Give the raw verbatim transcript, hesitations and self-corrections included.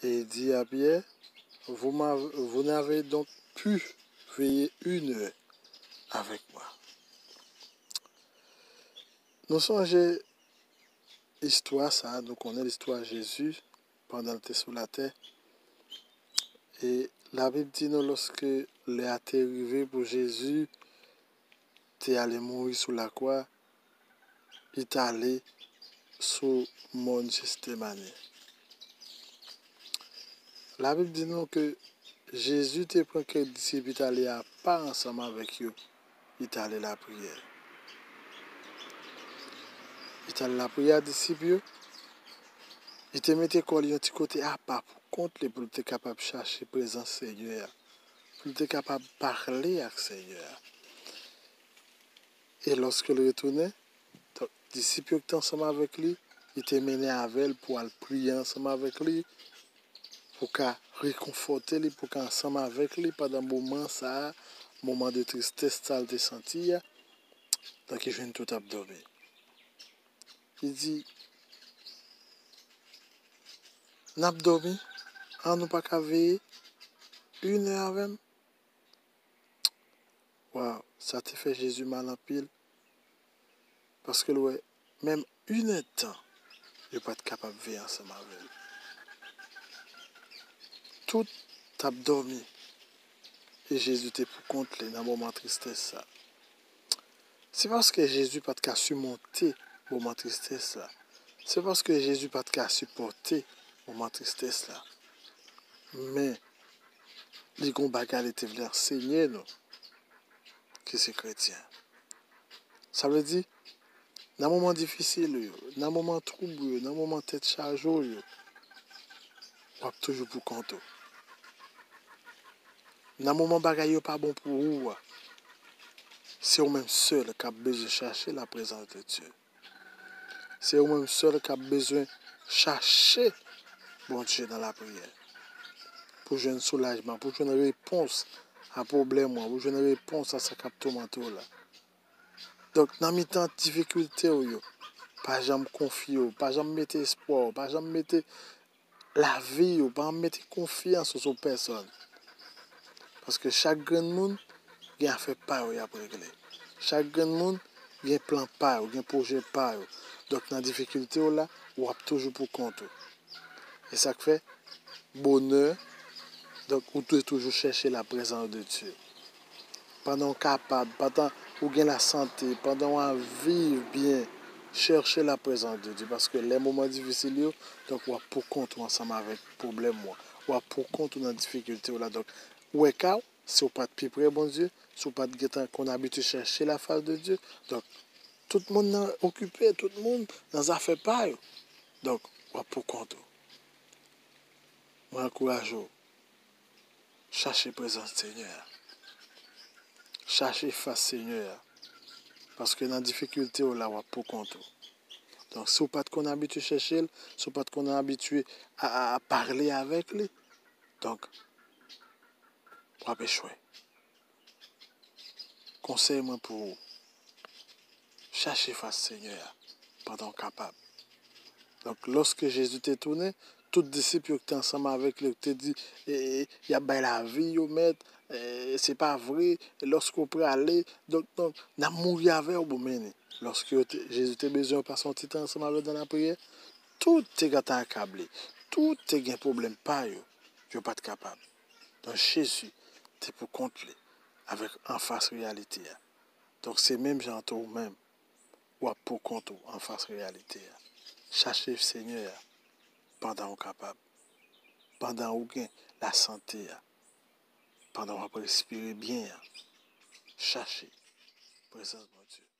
Et il dit à Pierre, vous, vous n'avez donc pu veiller une heure avec moi. Nou sonje istwa sa, nou konnen listwa Jezi pandan l te sou latè. E Labib di nou, lòske lè a te rive pou Jezi te ale mouri sou lakwa, li t ale sou mòn Jestemani. Labib di nou ke Jezi te pran kèk disip, li t ale apa ansanm avèk yo, li t ale lapriyè. Li t ale lapriyè a disip yo, li te mete kò li yon ti kote apa pou kont li, pou l te kapab chache prezans Senyè a, pou l te kapab pale ak Senyè a. E lòske l retounen, donk, disip yo ki te ansanm avèk li, li te mennen avè l pou al priye ansanm avèk li, pou ka rekonfòte li, pou ka ansanm avèk li pandan moman sa a, moman de tristès sa l te santi a. Donk, li jwenn tou t ap dòmi. Li di, n ap dòmi, an nou pa ka veye inè avè m? Waw, sa te fè Jezi mal anpil, paske l wè, menm inèdtan, yo pa t kapab veye ansanm avè l. Tout t ap dòmi, e Jezi te pou kont li nan moman tristès sa. Se paske Jezi pa t ka simonte moman tristès la. Se paske Jezi pa t ka sipòte moman tristès la. Men, li gon bagay li te vle ansenye nou, ki se kretyen. Sa vle di, nan moman difisil ou yo, nan moman twoub ou yo, nan moman tèt chaje w yo, w ap toujou pou kont ou. Nan moman bagay yo pa bon pou ou a, se ou menm sèl k ap bezwen chache laprezans de Dye. Se ou menm sèl k ap bezwen chache Bondye nan lapriyè pou jwenn soulajman, pou jwenn repons a pwoblèm ou an, pou jwenn repons a sa k ap toumante w la. Donk, nan mitan difikilte w yo, pa janm konfye w, pa janm mete espwa w, pa janm mete lavi w, pa janm mete konfyans ou sou pèsòn. Paske chak grenn moun gen afè pa yo y ap regle. Chak grenn moun gen plan pa yo, gen pwojè pa yo. Donk, nan difikilte w la, w ap toujou pou kont ou. E sa k fè, bonè, donk, ou dwe toujou chèche laprezans de Dye. Pandan w kapab, pandan ou gen lasante, pandan w ap viv byen, chèche laprezans de Dye, paske lè moman difisil yo, donk, w ap pou kont ou ansanm avèk pwoblèm ou an. W ap pou kont ou nan difikilte w la. Donk, ou wè ka w, si w pa t pi pre Bondye, si w pa t gentan konn abitye chèche lafas de Dye, donk, tout moun nan okipe, tout moun nan zafè pa yo. Donk, w ap pou kont ou. Mwen ankouraje w, chache prezans Senyè a. Chache fas Senyè a. Paske nan difikilte w la, w ap pou kont ou. Donk, si w pa t konn abitye chèche l, si w pa t konn abitye a, a, a pale avèk li, donk, w ap echwe. Konsèy mwen pou ou, chache fas Senyè a pandan w kapab. Donk, lòske Jezi te tounen, tout disip yo ki te ansanm avèk li, yo te di, e, e, y ap bay lavi yo, Mèt, e, se pa vre, lòske w prale, donk, donk, n ap mouri avè w, bon, men, lòske yo te, Jezi te bezwen yo pase yon ti tan ansanm avè l nan lapriyè, tout te gentan akable, tout te gen pwoblèm pa yo, yo pa t kapab. Donk, Jezi te pou kont li avèk anfas reyalite a. Donk, se menm jan tou ou menm, w ap pou kont ou anfas reyalite a. Chache Senyè a pandan ou kapab, pandan ou gen lasante a, pandan w ap respire byen an. Chache prezans Bondye.